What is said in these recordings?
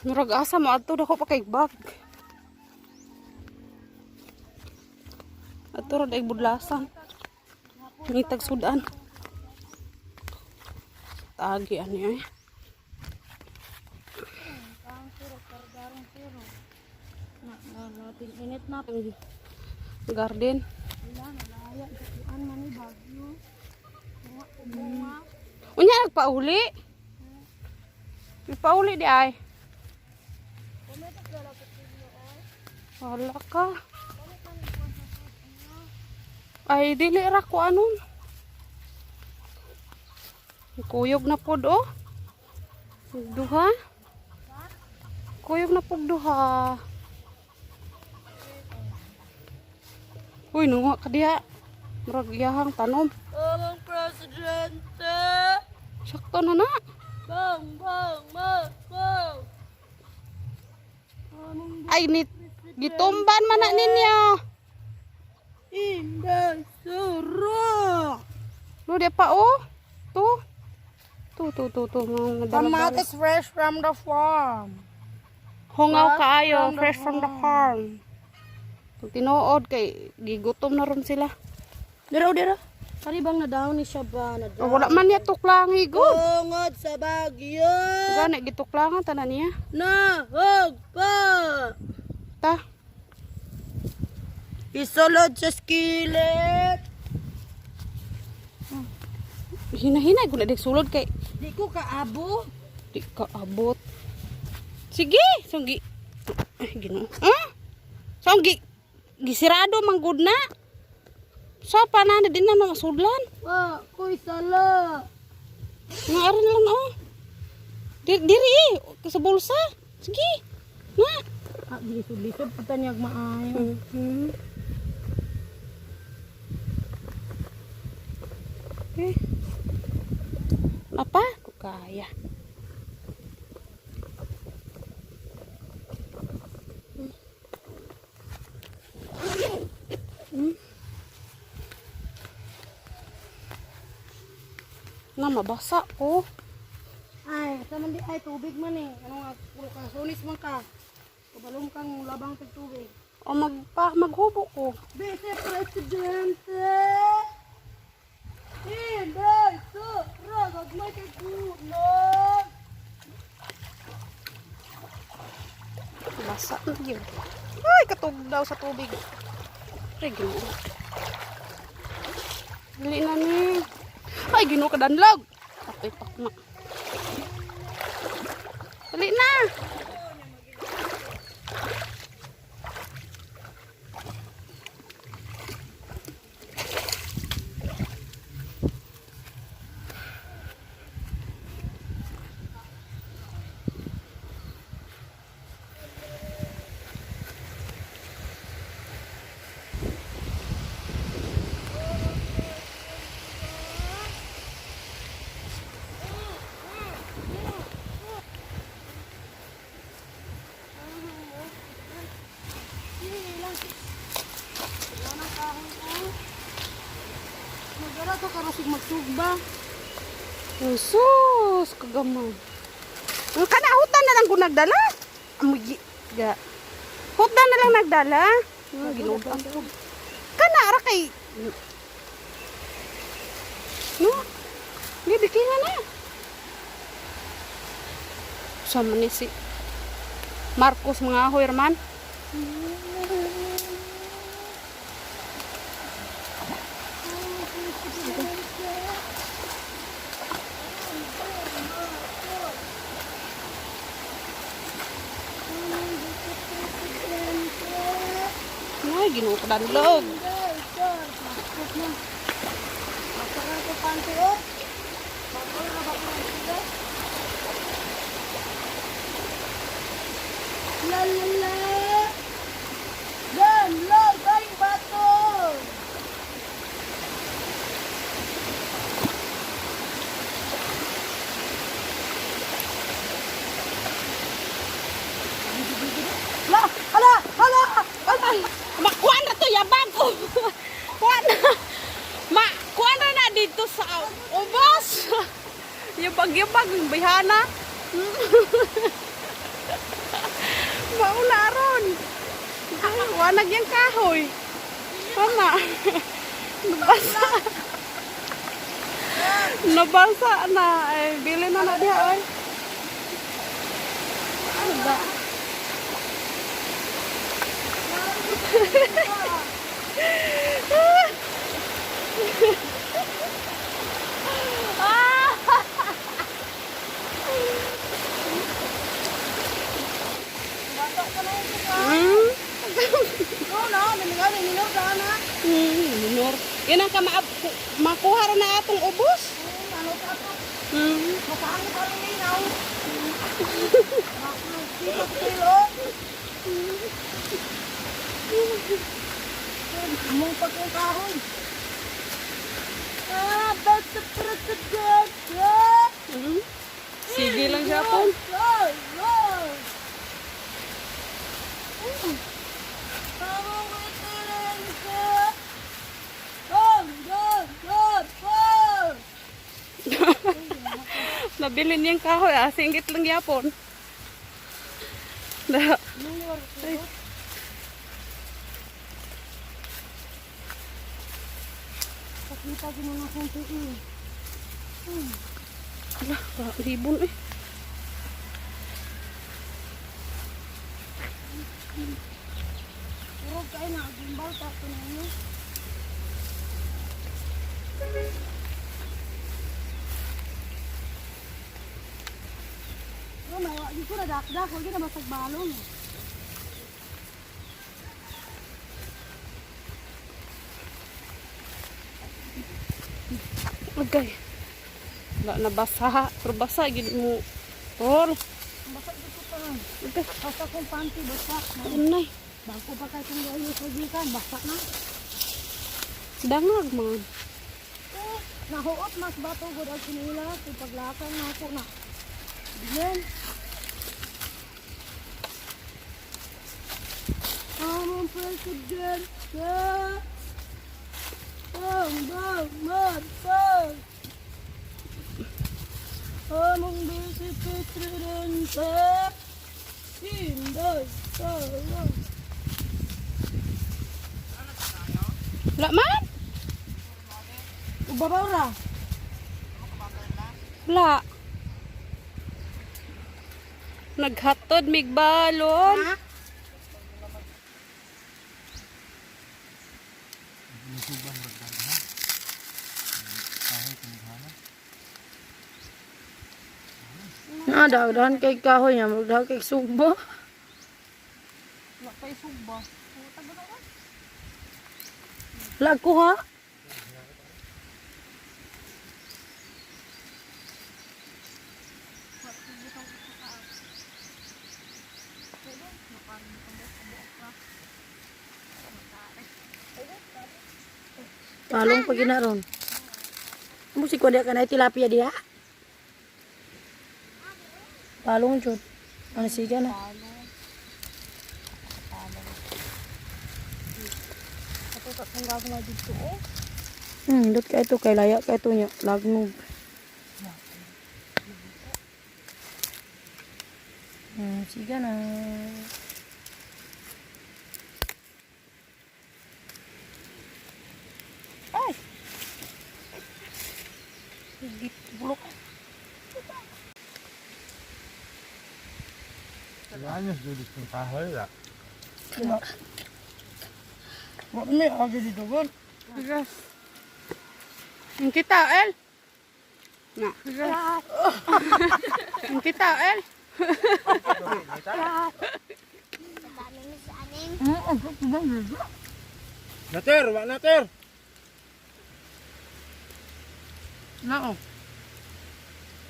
Murag asa mo adto, dako pa kay bag. Adto ra day budlasan. Ngitag sudan. Tagi ani ay. Natin init na. Ang garden. Wala, nalaya. Kuan man ni Bagyo. Bunga. Unya nagpauli. Nagpauli di ay. Wala ka. Ay, dili ra ko anon. Kuyog na pod oh. Duha. Kuyog na pod duha. Uy, nunga ka diha. Murag iyahang tanom. Amang presidente! Sakto na na. Bang, bang, bang, bang! Amang Ay, ni, gitumban man na ninyo. Inday Sura! No, di pa oh. To. To, to, to, to. Mga dala-dala. Kamatis fresh from the farm. Hungaw kaayo, fresh from the farm. Pag tinuod kay gigutom na ron sila. Dira, dira. Kani bang na-down ni siya ba? Na Oh, wala man niya tuklangi gud. Tungod sa Bagyo! Gani gituklangan tanan niya. Nahog pa! Ta. Isulod sa skillet! Hinahinay gud na dig sulod kay Di ko kaabo. di ka abot. Sige, sunggi. Ay, Ginoo. Ah? Sunggi. Gisirado man gud na. So pa na din na masudlan. Wa, ko'y sala. Nga ari na lang oh. Diri eh, sa bulsa. Sige. Na. Ah, lisod-lisod pa tanyag maayo. Eh. Apa? Ko kaya. Na mabasa ko. Ay, sa man di ay tubig man eh. Ano nga, kulo ka, sunis man ka. Kabalong kang labang tag tubig. O magpa maghubo ko. Vice Presidente! Inday Sura! Gagmay kay kunag! Basa na gyud. Ay, katug daw sa tubig. Ay, Ginoo. Dili na ni. Ay, Ginoo kadanlog. Ako'y pakma. Dali na. Magara to karasig magsugba. Jesus, kagamay. Ang kanahutan na lang ko nagdala. Amoy, ga. Hutan na lang nagdala. Ah, Ginoo. Kana ra kay. No? Hindi, bikinga na. Sa man ni si Marcos mga ahoy man. Ay, Ginoo ko danlog. Inday Sura! Bakit ko panty oh? Bakit na bakit na? La la la! Dan la ay bato! La, hala, hala, hala. Makuan na to yabag ko. Kuan na. Ma, kuan na na dito sa ubos. Yabag-yabag yung bihana. Wanag yung kahoy. Pana. Nabasa. Nabasa na. Ay, bili na na diha ay. Ano ba? Bata ka na ito ka. No, no, namigaw na minor ka na. Minor. Yan ang kamaab makuha ra na atong ubos. Ano ka to? Makahango ka rin ngayon. Makakita kilo. Mong pagkong kahoy. Ah, basta president. Sige lang siya po. Nabili niyang kahoy. Ah, singgit lang yapon. Da. Ay. Pakita ko muna kung tuin. Ala, libon eh. Urog kayo na, gimbal pa ko na yun. Pero may wag ko na dakdak, wag na basag balong. Okay. Wala na basa. Pero basa, gid mo. Roll. Basag dito pa. Okay. Basta kong panty, basta. Unay. Bago pa kayo kung gawin sa gikan, basta na. Dangag man. Eh, nahuot mas bato gud ang sinila, kung paglakang na ako na. Diyan. Among president. Bang, bang, bang, bang. Among vice presidente. Inday, Sara. Wala man. Ubabaw ra. Wala. Naghatod migbalon. Ha? Na, dagdahan kay kahoy niya, magdahan kay sugba. Wala pa isugba. Wala ko ha. Palong pag ginaron. Musik ko diya ka na tilapia diha. Palong jud. Ano siga na? Ito tatlong gagawin dito oh. Dot kay ito kay laya kay ito niya lagnog. Siga na. Ay. Bulok. Años dito ng kahoy la. Wa may agi dito gon. Yes. Ang kita, El. Na. Ang kita, El. Nater, wa nater. Na oh.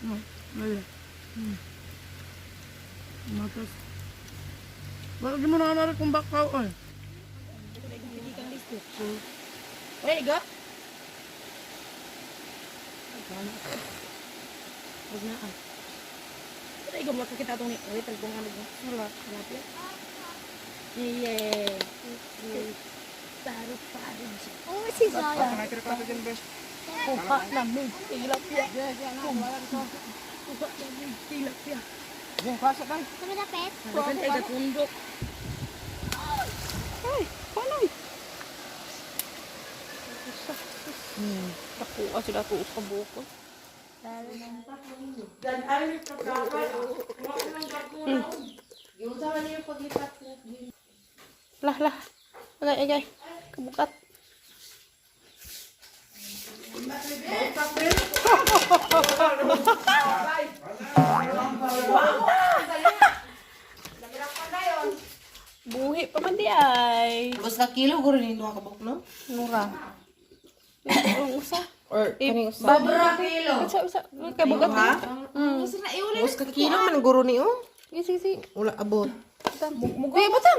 No. Ay. Matas. Wala di mo na narin kung bakaw ay. Oy, ga. Wag na ah. Ay, ga makakita tong ni. Oy, talbong ano ba? Wala, tilapia. Yeah. Paro paro. Oh, si Zara. Kuha namin tilapia. Kuha namin tilapia. Sama dapat? Dagan ay gatundok. Ay, panoy. Nakuha sila itong sa buko. Lah, lah. Agay, agay. Kabukat. Buhi pa man di ay. Basta kilo guro ni duha ka buok, no? Mura. Ang usa. Or kaning usa. Babra kilo. Usa, usa. Kay bugat. Ha? Bus ka kilo man guro ni oh. Sige, sige, sige. Wala abot. Uy, butang.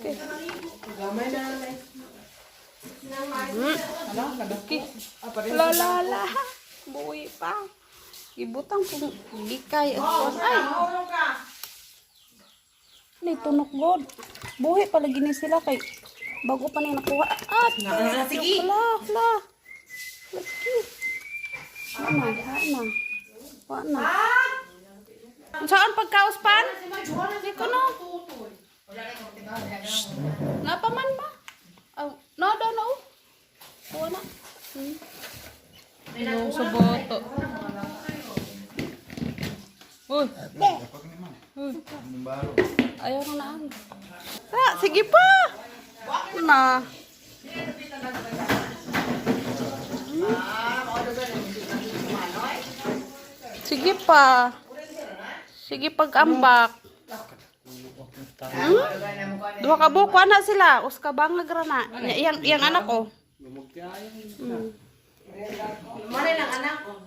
Okay. La la la. Buhi pa. Ibutang kung likay at ay. Nay tunok god. Buhi pala gini sila kay bago pa na nakuha. At sige. La la. Let's go. Ana, ana. Ana. Saan pagkauspan? Di ko no. Shh. Napaman ba? Aw, no, no, no. Kuha na. No, sa boto. Uy. Uy. Ayaw na naan. Ah, sige pa. Na. Sige pa. Sige pag-ambak. Duha ka buok na sila. Uska bangag ra na. Iyang iyang anak oh. Mare lang anak ko.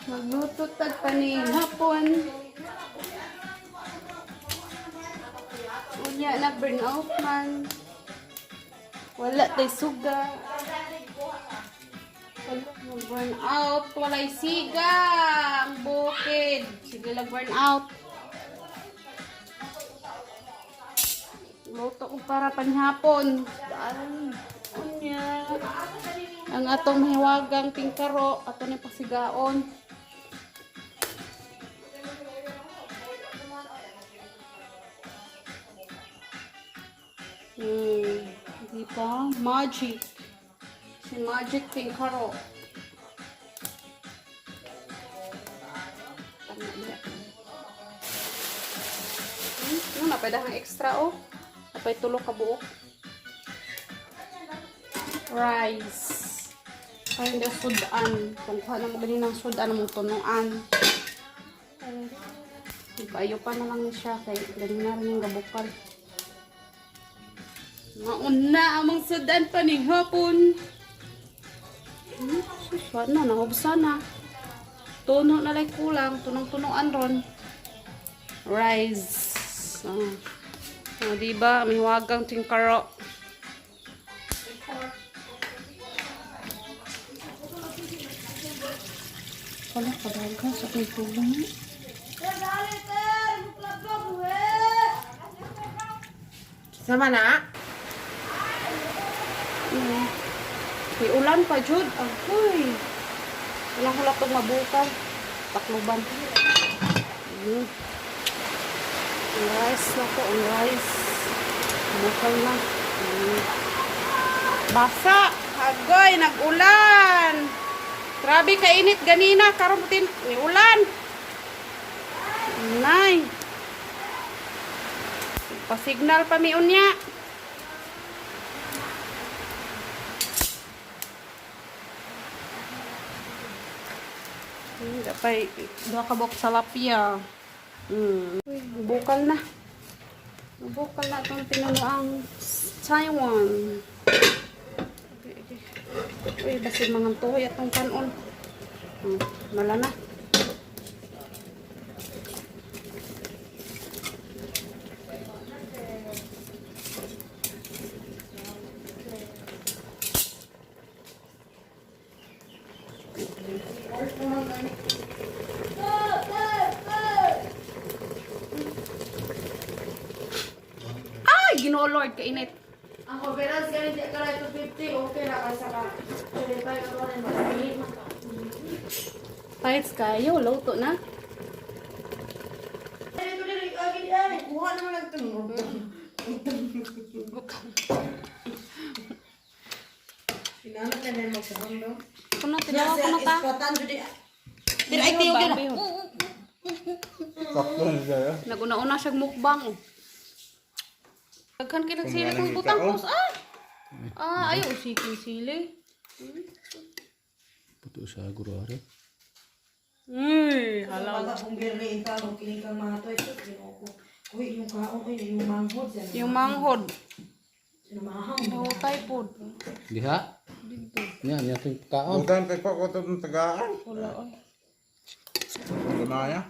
Magluto tag panihapon. Unya na burn off man. Wala tay suga. Wala mo burn out. Walay siga. Ang bukid. Sige lang burn out. Luto ko para panihapon. Daan. Unya. Ang atong mahiwagang tingkaro, ato ni pasigaon. Di ba? Magic. Si Magic Pinkaro. Tama niya. No, napay dahang extra oh. Napay tulo ka buok. Rice. Ay, hindi sudan. Kung kuha na mo ganin ng sudan, mong tunuan. Ipayo pa na lang ni siya kay ganun na rin yung gabukal. Mauna among sudan pa ni hapon. Sus, wala na, nahubsa na. Tuno na lang kulang, tunong-tunuan ron. Rice. Ah. Ah, di ba? May wagang tingkaro. Wala, padagan sa may tulong. Sama na? May ulan pa, Jud. Agoy. Wala ko lang itong mabukal. Takluban. Ang rice na po. Ang rice. Bukal na. Basa. Agoy, nag-ulan. Grabe kainit ganina. Karon putin, may ulan. Nay. Pasignal pa mi unya. Dapat duha ka buok salapia. Uy, bukal na. Bukal na itong tinunoang Taiwan. Okay. Uy, basig mga tuhoy atong kanon. Wala na. Ginoo Lord kainit. Ang conference ganit di ka 250, okay ra kaysa ka. 25 ka rin, mas pili man ka. Pahits kayo, luto na. Dito dili agi di ay, kuha naman lang tunod. Inanap na na magkaon no? Kuno tilaw kuno ta. Ispratan jud di. Dili ay tiyo gina. Sakto na siya. Naguna-una siya mukbang. Oh. Daghan kay nagsili kong butang kus ah. Ah, ayo usikin sili. Puto sa guro are. Uy, hala. Bata kung birne inta kung kini kang mga toy sus Ginoo ko. Uy, yung kaon ay yung manghod siya. Yung manghod. Sinamahang. Oh, typhoid. Diha? Nya, nya itong kaon. Butan kay pa ko itong tagaan. Wala oy. Ang gamaya.